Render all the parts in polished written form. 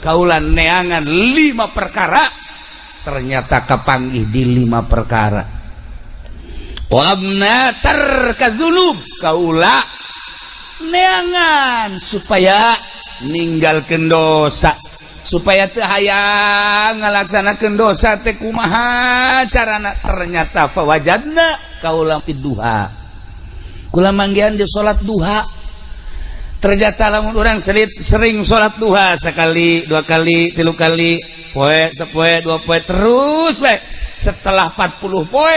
Kaula neangan 5 perkara, ternyata kapanggih di 5 perkara. Talabna tarka dzunub, kaula neangan supaya ninggalkeun dosa, supaya teu hayang ngalaksanakeun dosa teh kumaha carana. Ternyata fawajadna kaula duha, kula manggihan di salat duha. Ternyata lamun urang sering salat duha sekali, dua kali, tilu kali, poe, sepoe, dua poe, terus bae. Setelah 40 poe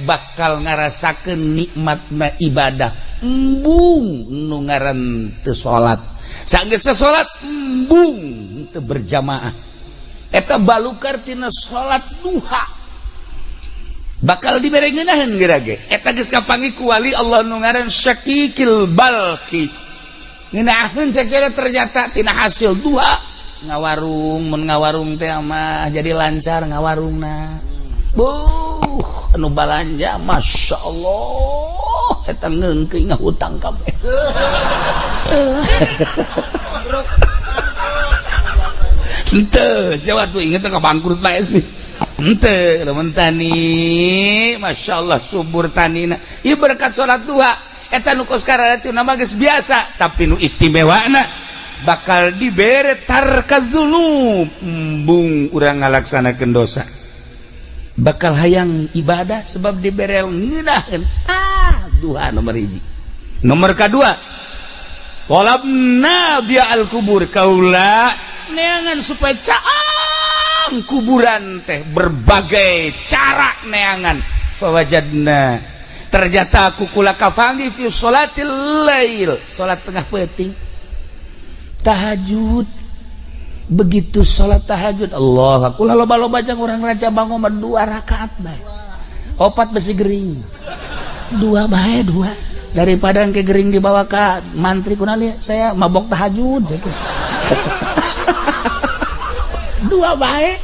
bakal ngarasakeun nikmatna ibadah. Embung nu ngaran teu salat. Sanggeus salat embung teu berjamaah. Eta balukar tina salat duha. Bakal dibere ngeunaheun geura ge. Eta geus kapanggih ku wali Allah nu ngaran Syakikil Balki. Ngeunaheun sakira ternyata tina hasil duha ngawarung, mun ngawarung teh mah jadi lancar ngawarungna. Buh, anu balanja Masya Allah, eta ngeungkeun ngahutang kabeh. Henteu, sia waktu inget ka bangkrut bae sih. Henteu, lamun tani, Masya Allah subur tanina. Ieu berkat salat duha. Eta nu kos kararatu nama geus biasa, tapi nu istimewana bakal dibere tarka dzunub, embung urang ngalaksanakeun dosa. Bakal hayang ibadah sebab dibere ngeunaheun. Tah, duha nomor 1. Nomor kadua, talabna dia al kubur, kaula neangan supaya caang kuburan teh berbagai cara neangan. Fawajadna, ternyata aku kula kafangi fi sholatil lail, salat tengah peuting, tahajud. Begitu salat tahajud, Allah kula loba-loba jang urang raja bangun mah 2 rakaat bae, 4 besi gering, 2 bae 2, daripada engke gering dibawa ka mantri kunali saya mabok tahajud sakitu. 2 bae.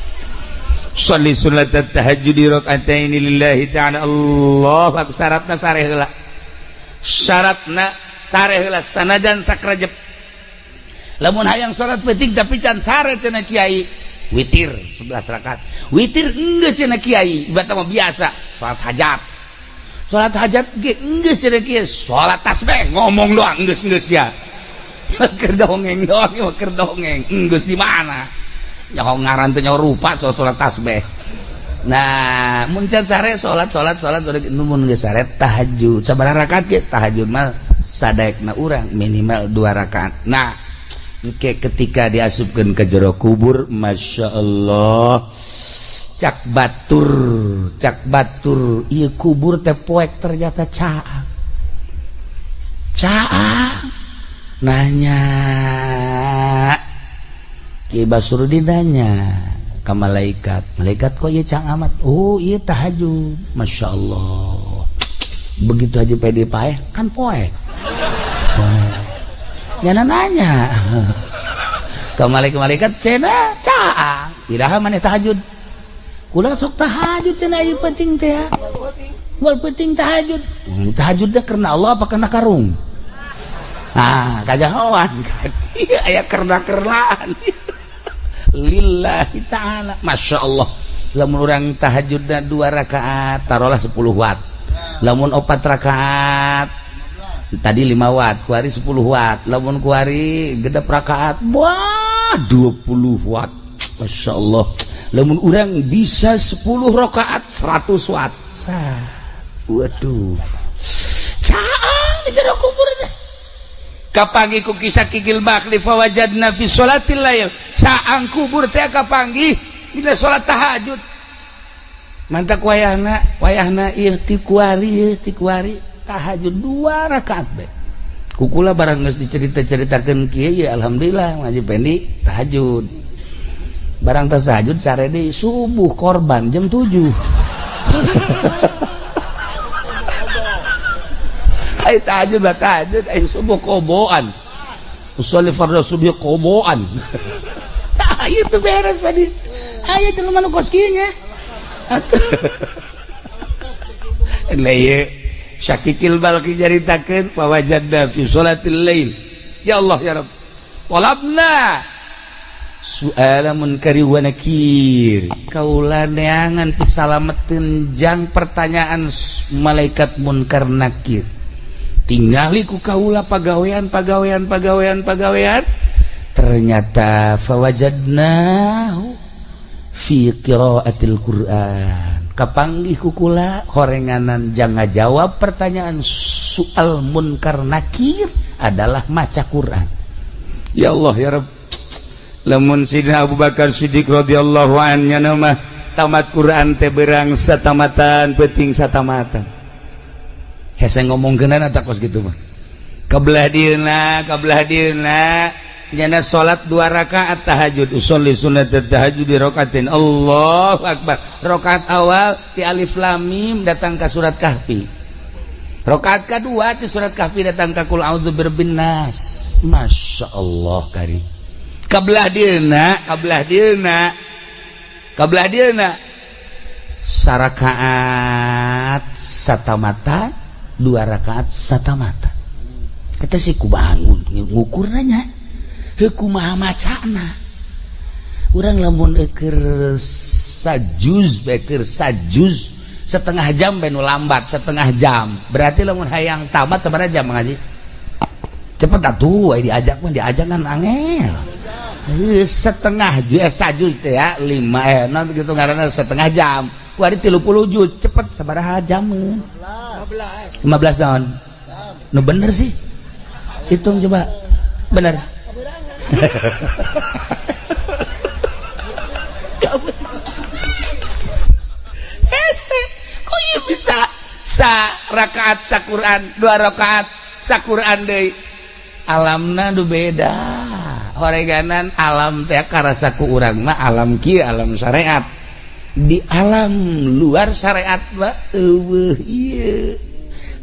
Sholli sunat tahajud raka'ataini lillahi ta'ala. Allah aku syaratna sareh heula, syaratna sareh heula sanajan sakrejep. Lamun hayang salat peuting tapi can sare cenah kiai, witir 11 rakaat. Witir enggeus cenah kiai, bata mah biasa salat hajat. Salat hajat ge enggeus cenah kiai, salat tasbih ngomong doang enggeus-enggeus ya. Keur dongeng doang, keur dongeng. Enggeus di mana? Nyaho ngaran teh nyaho rupa soal salat tasbih. Nah, mun can sare salat salat salat mun geus sare tahajud. Sabaraha rakaat ge tahajud mah sadaekna urang minimal 2 rakaat. Nah, engke ketika diasupkeun ke jero kubur, Masya Allah, cak batur ieu kubur teh poek ternyata caang. Caang nanya Ki Basrudin nanya ka malaikat, malaikat kok ieu caang amat? Oh, ieu tahajud. Masya Allah. Begitu aja pede paeh kan poek. Nyana nanya ke malaikat-malaikat cenah caang iraha maneh tahajud? Kula sok tahajud cenah ieu penting teh ya. Wal penting tahajud. Tahajud teh karena Allah apa karena karung? Ah, kajahoan kan. Ieu aya kerna-kernaan. Lillahi ta'ala. Masya Allah. Lamun urang tahajudna 2 rakaat taruhlah 10 watt. Lamun 4 rakaat tadi 5 watt, kuari 10 watt. Lamun kuari gedep rakaat, wah 20 watt. Masya Allah. Lamun urang bisa 10 rakaat 100 watt. Sah. Waduh. Caang di jero kubur teh. Kapanggih ku kisah Kikil Bakli fawajadna fi sholatil lail. Caang kubur teh kapanggih dina salat tahajud. Mantak wayahna, wayahna ieu ti kuari, ti kuari tahajud 2 rakaat bae. Kukula barang geus dicerita-ceritakeun kieu ya alhamdulillah ngaji pendi tahajud. Barang tas tahajud sare deui subuh korban jam 7. Ai tahajud lah tahajud ai subuh qodoan. Usolli fardhu subuh qodoan. Tah ieu beres padi. Aya jelema nu kos kieu nya. Atuh. Lah ieu Syakikil Balki nyaritakeun fawajadna fi sholatil lail. Ya Allah ya Rabb. Talabna Su'ala munkari wa nakir. Kaula neangan pisalameteun jang pertanyaan malaikat munkar nakir. Tingali ku kaula pagawean pagawean pagawean pagawean, ternyata fawajadnahu fi qiraatil Qur'an. Kapanggih ku kula horenganan jang ngajawab pertanyaan soal munkar nakir adalah maca Quran. Ya Allah ya Rabb. Lamun Sidina Abu Bakar Siddiq radhiyallahu anhu mah tamat Quran teh berang satamatan peuting satamatan. Hese ngomongkeunana tak kos kitu mah. Kabelah dieuna nyana salat 2 rakaat tahajud, usolli sunnat tahajud di rakaatin. Allahu akbar. Rakaat awal ti alif lam mim datang ka surat Kahfi. Rakaat kadua ti surat Kahfi datang ka qul a'udzu birabbin nas. Masya Allah kari. Kabelah dieuna sarakaat satamata, 2 rakaat satamata. Eta sih ku bangun ngukurna nya. Heuh kumaha macana. Urang lamun keur sajuz beker sajuz setengah jam bae nu lambat setengah jam. Berarti lamun hayang tamat sabaraha jam ngaji? Cepet atuh we diajak mah diajak kan angel. Setengah juz sajuz teh ya 5 non gitu ngaranna setengah jam. Kuari 30 juz cepet sabaraha jameun? 15 tahun. Nu bener sih. Hitung coba. Bener. Hese, kok ieu bisa sa rakaat sa Quran, 2 rakaat sa Quran deui. Alamna nu beda. Horeganan alam teh karasa ku urang mah alam kieu alam syariat. Di alam luar syariat mah eueuh ieu.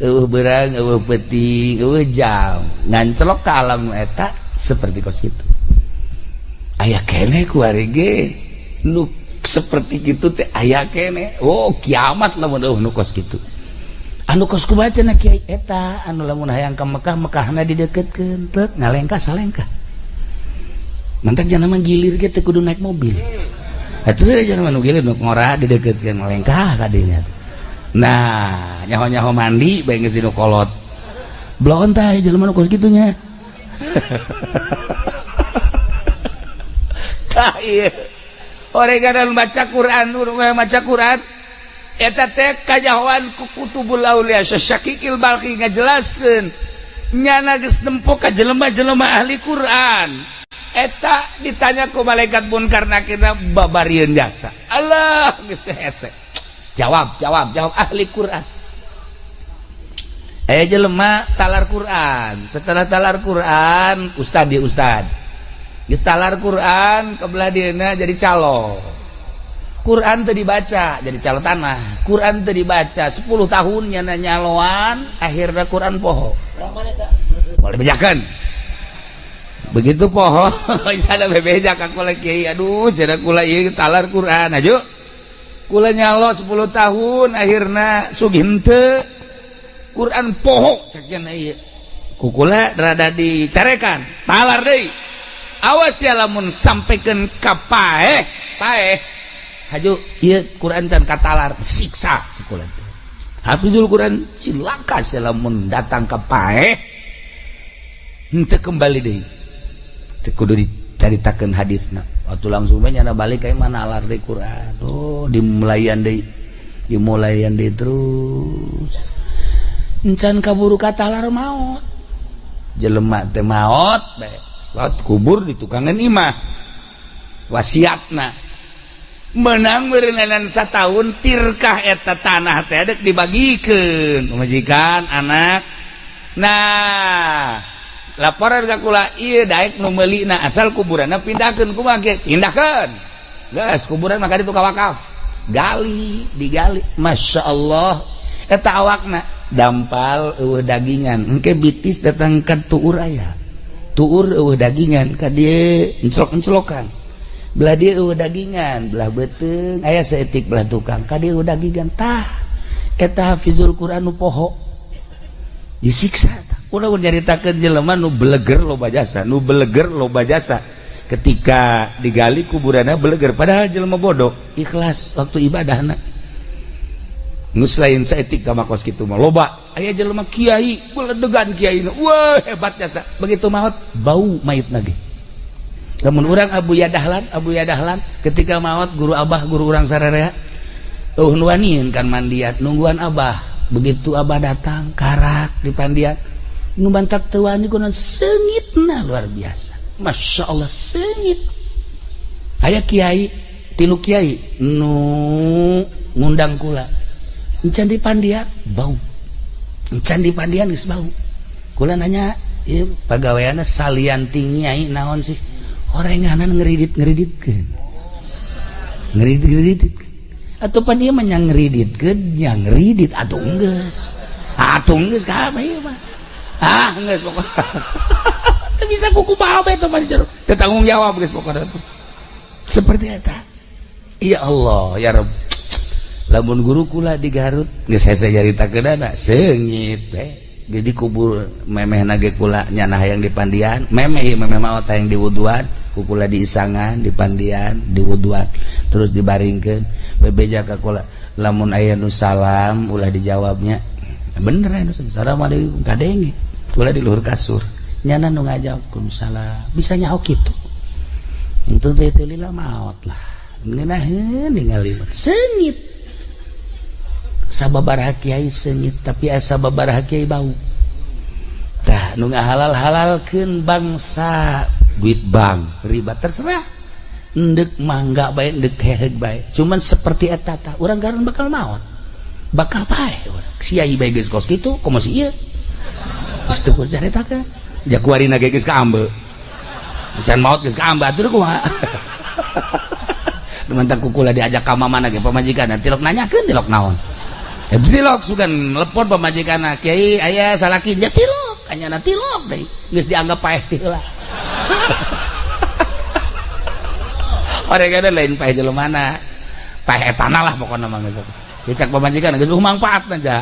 Eueuh beurang, eueuh peuting, eueuh jam. Ngancelok ka alam eta seperti kos kitu. Aya keneh ku ari ge nu seperti kitu teh aya keneh. Oh, kiamat lamun eueuh nu kos kitu. Anu kos kumaha cenah kiai eta anu lamun hayang ka Mekah, Mekahna dideukeutkeun teu ngalengkah salengkah. Mantak jangan mah gilir ge teu kudu naik mobil. Atuh jangan mah nu gilir nu ngora dideukeutkeun ngalengkah ka dinya. Nah, nyaho-nyaho mandi bae geus dinu kolot. Bloon tah jelema nu kos kitu nya. Tah ieu. Oreganan baca Quran, maca Quran eta teh kajahoan ku kutubul aulia Syakikil Balki ngajelaskeun nyana geus nempo ka jelema-jelema ahli Quran. Eta ditanya ku malaikat munkar nakirna babarieun jasa. Allah geus teh hese. Jawab jawab jawab ahli Quran. Jelema talar Quran. Setelah talar Quran, ustad dia ustad. Geus talar Quran kebelah dieuna jadi calo. Quran teu dibaca jadi calo tanah. Quran teu dibaca 10 tahun nyana nyaloan, akhirna Quran poho. Boleh bejakeun. Begitu poho, ada bebeja ka kula kiai, aduh cenah kula ieu talar Quran aju. Kula nyalo 10 tahun akhirna sugih henteu. Quran poho cek cenah ieu. Ku kula rada dicarekan, talar deui. Awas ya lamun sampaikan ka paeh, paeh. Haju ieu Quran can katalar, siksa kula teh. Hafizul Quran cilaka sia lamun datang ka paeh henteu kembali deui. Teu kudu dicaritakeun hadisna. Waktu langsung bae nyana balik ka mana alar deui Quran. Oh, dimulayan deui. Dimulayan deui terus. Encan kaburu katalar maot. Jelema teh maot bae. Salat kubur di tukangan imah. Wasiatna menang meureunan satahun tirkah eta tanah teh dek dibagikeun pamajikan anak. Nah, laporan ka kula ieu daek nu meulina asal kuburanna pindahkeun kumaha ge? Pindahkeun. Geus kuburan mah ka ditu ka wakaf. Gali, digali. Masya Allah eta awakna dampal eueuh dagingan. Engke bitis datang ka tuur aya. Tuur eueuh dagingan ka dieu enclok-enclokan. Belah dia eueuh dagingan, belah beuteung aya saeutik belah tukang ka dieu eueuh dagingan. Tah eta hafizul Quran nu poho disiksa. Tah ulah nyaritakeun jelema nu beleger loba jasa, nu beleger loba jasa. Ketika digali kuburanna beleger padahal jelema bodoh ikhlas waktu ibadahna. Geus lain saeutik ka makos kitu mah loba aya jelema kiai beledegan kiai wah hebat jasa begitu maot bau mayitna ge. Lamun urang Abu Yadahlan ketika maot guru abah guru urang sararea eueuh nu wanian kan mandian nungguan abah begitu abah datang karak di pandian nu bantak teu wani kunaon seungitna luar biasa Masya Allah seungit. Aya kiai tilu kiai nu ngundang kula encan di pandian bau encan di pandian geus bau kula nanya ieu pagaweanna salian ti nyai naon sih orenganan ngeridit-ngeriditkeun ngeridit-ngeridit atuh pan ieu mah nya ngeriditkeun nya ngeridit atuh geus kabeh ieu mah ah geus pokona teu bisa kukumaha bae teh mah jero teu tanggung jawab geus pokona seperti eta. Ya Allah ya Rabb lamun guru kula di Garut geus hese nyaritakeunana seungit teh jadi kubur memehna ge kula nyana hayang di pandian memeh memeh maot hayang diwuduan kukula diisangan di pandian diwuduan terus dibaringkeun bebeja ka kula lamun aya nu salam ulah dijawabnya bener aya nu assalamualaikum kadenge kula di luhur kasur nyana nu ngajawab salam bisa nyaho kitu entu teh teu lila maot lah ngeunaheun ningali seungit sababaraha kiai seungit tapi asa sababaraha kiai bau tah nu ngahalal-halalkeun bangsa duit bank riba terserah endek mangga bae endek heheug bae cuman seperti eta tah urang garun bakal maot bakal paeh urang siai bae geus kos kitu komo si ieu geus teu kudu caritakeun ja kuarina ge geus kaambe can maot geus kaambe atuh kumaha nu kukula diajak ka mamana ge pamajikan tilok nanyakeun tilok naon tilok sugan lepon pamajikan kiai aya salaki nya tilok anyana tilok deui geus dianggap paeh teh heula oregan lain paeh jelemana paeh etana lah pokona mah geus dicak pamajikan geus mangfaatna ja.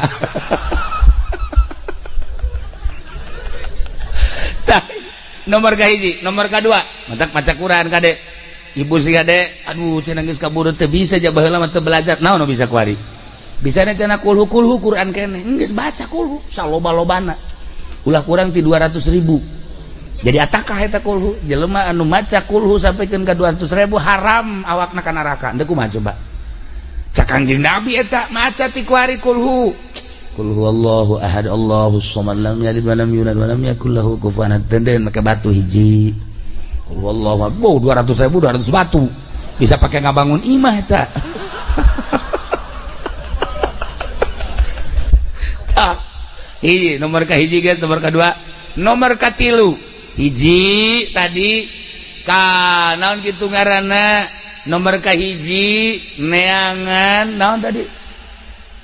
Tah nomor kahiji nomor kadua matak maca Quran kade ibu si kade aduh cenah geus kaburu teu bisa ja baheula mah teu belajar naon bisa kuari bisa cenah kulhu kulhu Quran kene geus baca kulhu saloba-lobana ulah kurang ti 200.000 jadi atakah eta kulhu jelema anu maca kulhu sampikeun ka 200.000 haram awakna ka neraka deuk kumaha coba cak Kangjeng Nabi eta maca ti kuari kulhu qul huwallahu ahad Allahus samad lam yalid wa lam yulad wa lam yakul lahu kufuwan ahad denden make batu hiji qul huwallahu ahad 200.000 200 batu bisa pake ngabangun imah eta. Hiji nomor ka hiji guys nomor kedua nomor katilu hiji tadi ka naon kitu ngaranna nomor ka hiji neangan naon tadi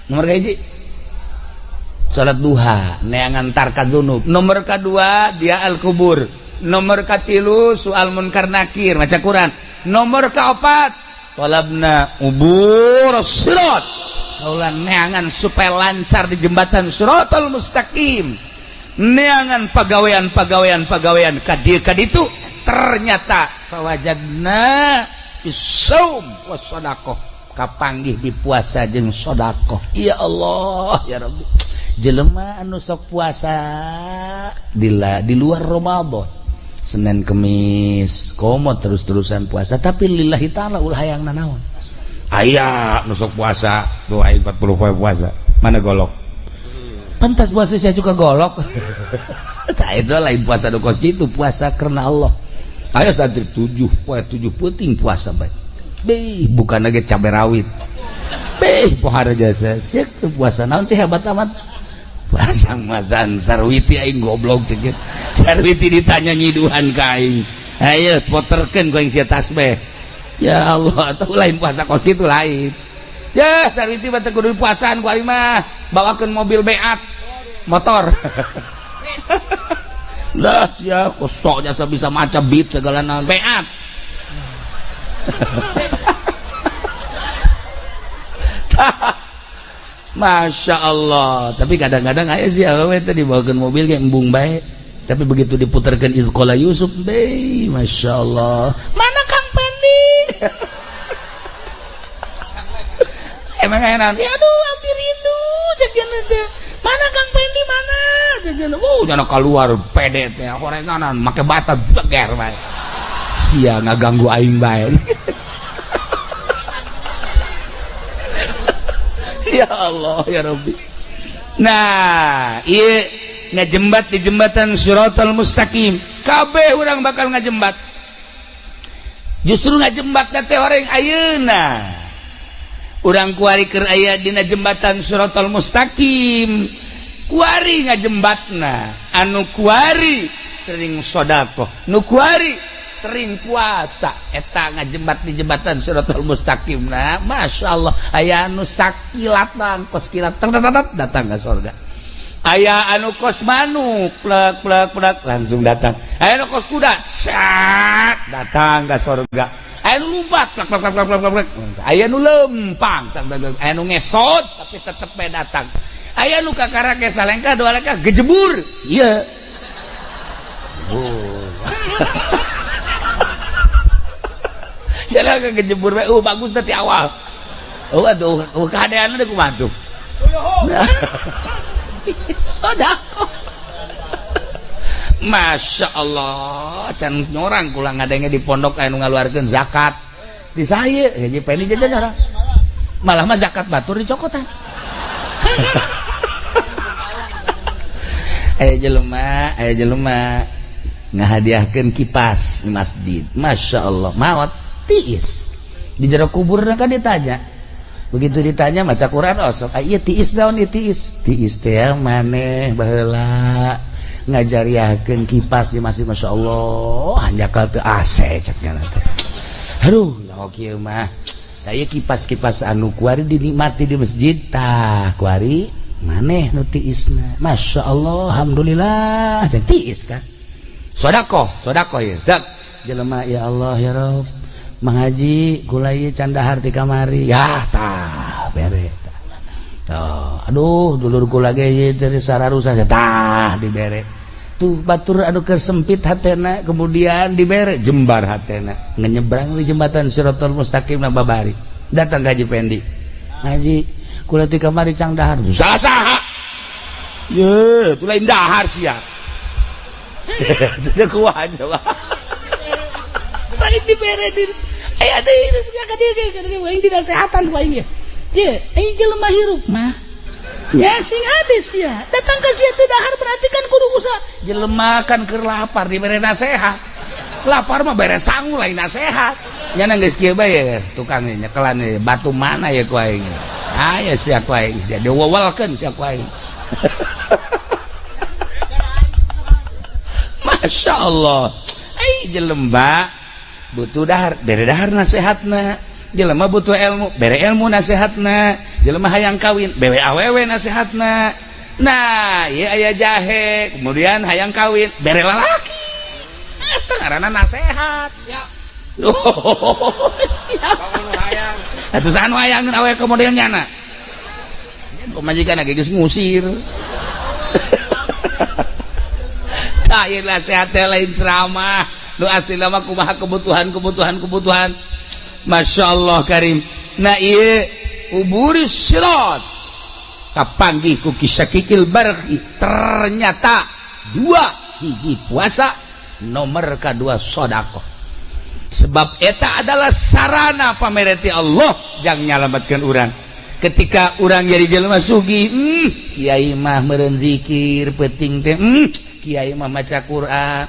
nomor ka hiji salat duha neangan tarka dzunub nomor kedua dia al kubur nomor katilu soal munkar nakir maca Quran nomor kaopat talabna ubur sirat kaulan neangan supaya lancar di jembatan siratal mustaqim neangan pagawean kadieu kaditu ternyata fawajadna fisaum was sadaqah kapanggih di puasa jeung sedekah. Ya Allah ya Rabbi jelema anu sok puasa di luar Ramadan Senin Kemis komo terus-terusan puasa tapi lillahi ta'ala ulah hayang nanaon aya nu sok puasa doa 40 poe puasa mana golok pantas puasa saya juga golok. Tah itu lain puasa nu kos kitu puasa karena Allah aya santri 7 poe 7 peuting puasa bae beh bukan lagi cabe rawit beh pohara jasa sia puasa naon sih hebat amat puasa masan sarwiti aing goblok ceuk sarwiti ditanya nyiduhan ka aing ayo poterkeun ku aing sia tasbih ya Allah atau lain puasa kos kitu lain ya sarwiti mah teu kudu puasaan ku aing mah bawakeun mobil beat motor lah sia kosok jasa bisa maca beat segala naon beat. Masya Allah tapi kadang-kadang aya sih awewe teh dibawakeun mobil ge embung bae Tapi begitu diputarkan Idz qala Yusuf, be, Masya Allah. Mana Kang Pendi? Emang enak. Ya aduh, abdi rindu jajan teh. Mana Kang Pendi mana? Jajan. Oh, jangan keluar pede teh, horenganan make bata beger bae. Sia ngaganggu aing bae. Ya Allah, ya Rabbi. Nah, ieu ngajembat di jembatan Shiratal Mustaqim. Kabeh urang bakal ngajembat. Justru ngajembat teh orang ayeuna. Urang kuari keur aya dina jembatan Shiratal Mustaqim. Kuari ngajembatna, anu kuari sering sedekah, nu kuari sering puasa, eta ngajembat di jembatan Shiratal Mustaqim. Nah, Masya Allah, aya anu sakilatan kos kilat datang ke surga. Aya anu kos manuk plek plek plek langsung datang. Aya anu kos kuda sak datang ke surga. Aya anu lompat plek plek plek plek plek. Aya anu lempang, aya anu ngesot tapi tetep bae datang. Aya anu kakarake salengkah dua lengkah gejebur. Ieu. Oh. Jalan kejebur bae, bagus tadi awal. Oh aduh, keadaan udah kumaha tuh. Sedekah. Masya Allah, can nyorang kula ngadenge di pondok anu ngaluarkeun zakat. Di saya, haji Pendi jajan orang. Malah mah zakat batur dicokotan. Aya jelema ngahadiahkeun kipas di masjid. Masya Allah, maot tiis. Di jero kubur kan ditanya. Begitu ditanya maca Quran osok, oh, ieu tiis daun ieu tiis. Tiis teh maneh baheula ngajariahkeun kipas di masjid. Masya Allah, hanjakal teu AC cek nya teh. Aduh, nyaho kieu mah. Tah ieu kipas-kipas anu kuari dinikmati di masjid tah kuari maneh nu tiisna. Masya Allah, alhamdulillah cek tiis kan. Sedekah, sedekah ieu. Dak jelema ya Allah ya Rabb. Mang Haji kula ieu can dahar ti kamari. Yah tah bere tah. Tuh, aduh dulur kula ge ieu teh sararusa tah dibere. Tuh batur anu keur sempit hatena kemudian dibere jembar hatena. Ngenyebrang di jembatan Shiratal Mustaqim na babari. Datang ka Haji Pendi. Haji kula ti kamari cang dahar. Salah saha? Ye, tu lain dahar sia. Teu kuat coba. Lain dibere di aya deui ka dieu aing dinasehatan ku aing ye. Ye, aing jelema hirup mah. Ya sing ades ya. Datang ka sia teu dahar berarti kan kudu usaha. Jelema kan keur lapar dibere nasehat. Lapar mah bere sangu lain nasehat. Nya geus kieu bae tukang nyekelan batu mana ya ku aing. Aya sia ku aing sia diwewelkeun sia ku aing. Masya Allah. Ai jelema butuh dahar, bere dahar nasehatna. Jelema butuh ilmu, bere ilmu nasehatna. Jelema hayang kawin, bere awewe nasehatna. Nah, ieu aya jahe, kemudian hayang kawin, bere lalaki. Eta ngaranna nasehat. Siap. Oh, siap. Atuh saha nu hayangeun awewe ke model nyana? Pamajikan ge geus ngusir. Tah ieu nasehat teh lain ceramah. Nu asli lama kumaha kebutuhan. Masya Allah karim. Nah ieu uburis sirat kapanggih ku kisah kikil barhi. Ternyata dua hiji puasa, nomor kedua sedekah. Sebab eta adalah sarana pamereti Allah yang nyalamatkan urang. Ketika urang jadi jelema sugih, kiai mah meureun zikir peuting teh, kiai mah maca Quran,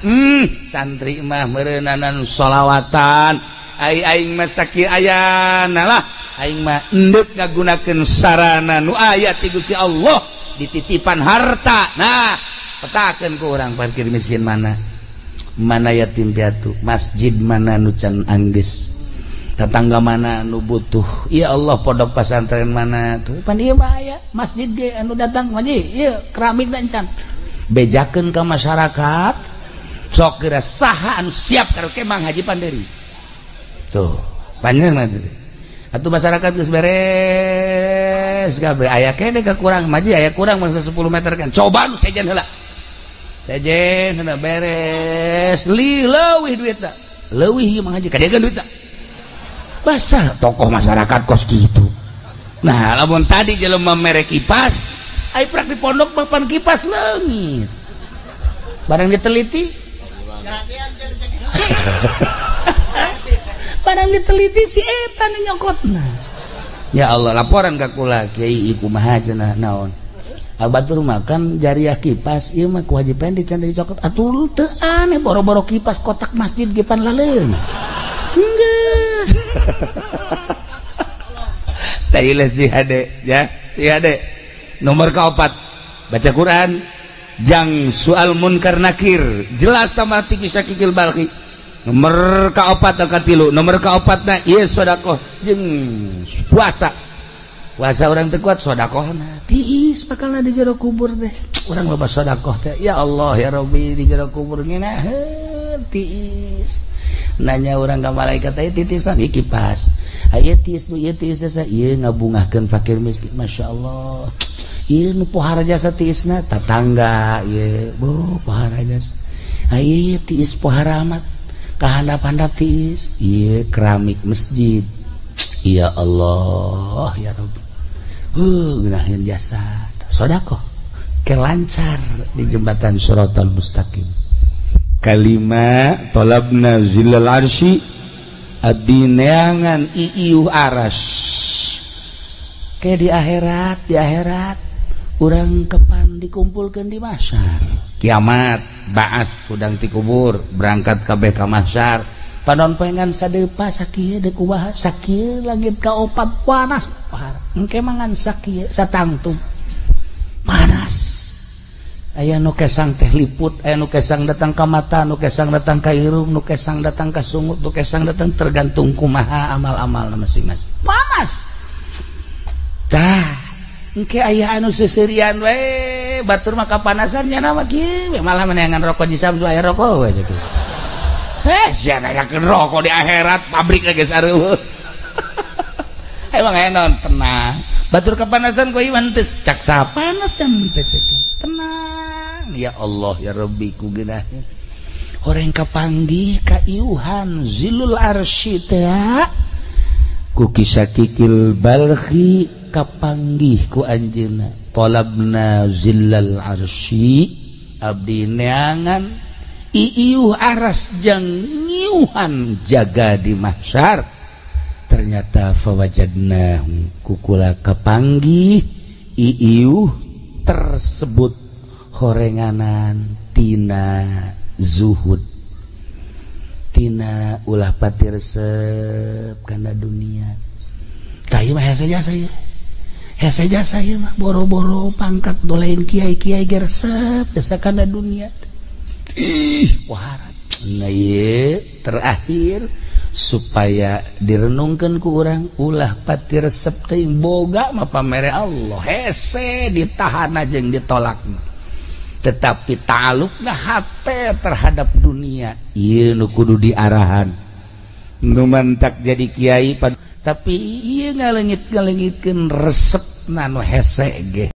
santri mah meureunanan sholawatan. Ai aing mah sakieu ayana lah, aing mah endek ngagunakeun sarana nu aya ti Gusti Allah dititipan harta. Nah, petakeun ku urang parkir miskin mana? Mana yatim piatu, masjid mana nu can anggeus, tetangga mana nu butuh. Ya Allah, pondok pesantren mana tuh? Pan ieu mah aya masjid ge anu datang haji, ieu keramik dan can. Bejakeun ka masyarakat, sok geura saha anu siap karaoke Mang Haji Panderi. Tuh, panjang mah teh. Atuh masyarakat geus beres kabeh, aya keneh kakurang, maji aya kurang mangsa 10 meter kan. Coba nu sejen heula. Sejen heuh beres li leuwih duitna. Leuwih ieu Mang Haji kadegan duitna. Basah tokoh masyarakat kos kitu. Nah, lamun tadi jelema mere kipas, ai prak di pondok mah pan kipas leungit. Barang diteliti. Barang diteliti si eta nu nyokotna. Ya Allah, laporan ka kula kiai kumaha cenah naon. Batur makan jariah kipas ieu mah ku Haji Pendi can dicokot atuh teu aneh boro-boro kipas kotak masjid ge pan laleung. Geus. Tah si hade ya, si hade. Nomor kaopat baca Quran jang soal munkar nakir jelas tambah tiki sakikil balki. Nomor kaopat katilu, nomor kaopatna ieu sedekah jeung puasa. Puasa orang teu kuat sedekahna tiis bakalna di jero kubur teh. Urang loba sedekah teh ya Allah ya Rabbi di jero kubur ngeunaheun tiis. Nanya urang ka malaikat teh titisan ieu kipas. Aya tiis nu ieu tiis ieu ngabungahkeun fakir miskin masyaallah. Ieu nu pohara jasa tiisna tatangga ieu bo pohara jasa. Aya tiis pohara amat kahandap-handap tiis ieu keramik masjid. Ya Allah ya Rabbi. Ngeunaheun jasa sedekah ke lancar di jembatan Shiratal Mustaqim. Kalima talabna zillal arsy abdi neangan iiuh aras. Ke di akhirat urang kepan dikumpulkeun di mahsyar. Kiamat baas hudang ti kubur berangkat kabeh ka mahsyar. Panon poengan sadepa sakieu deuk kumaha sakieu langit kaopat panas parah. Engke mangan sakieu satangtung panas. Aya nu kesang teh liput, aya nu kesang datang ka mata, nu kesang datang ka irung, nu kesang datang ka sungut, nu kesang datang tergantung kumaha amal-amal masing-masing. Panas. Tah, engke aya anu seuseurian we, batur mah kapanasan nya mah kieu malah meneangan rokok di samsu aya rokok we kitu. Sia nanyakeun rokok di akhirat pabrik geus areueuh. Emang aya naon tenang. Batur kapanasan ku ieu teu cak sapanas dan teu cek. Tenang ya Allah ya Rabbi ku geunaheun. Horeng kapanggih ka iuhan zilul arsy teh ku kisakikil balkhi kapanggih ku anjeunna. Talabna zillal arsy abdi neangan iiuh aras jang ngiuhan jaga di mahsyar. Ternyata fawajadna kukula kapanggih iiuh tersebut horenganan tina zuhud tina ulah pati resep kana dunia. Tah ieu mah hese jasa ieu, hese jasa ieu mah boro-boro pangkat dolain kiai-kiai ge resep jasa kana dunia. Ih, waharat. Nah, ieu terakhir supaya direnungkeun ku urang ulah pati resep teuing boga mah pamere Allah hese ditahan jeung ditolak. Tetapi ta'alluqna hate terhadap dunia ieu nu kudu diarahan. Nu mantak jadi kiai tapi ieu ngaleungit-ngaleungitkeun resepna nu hese ge.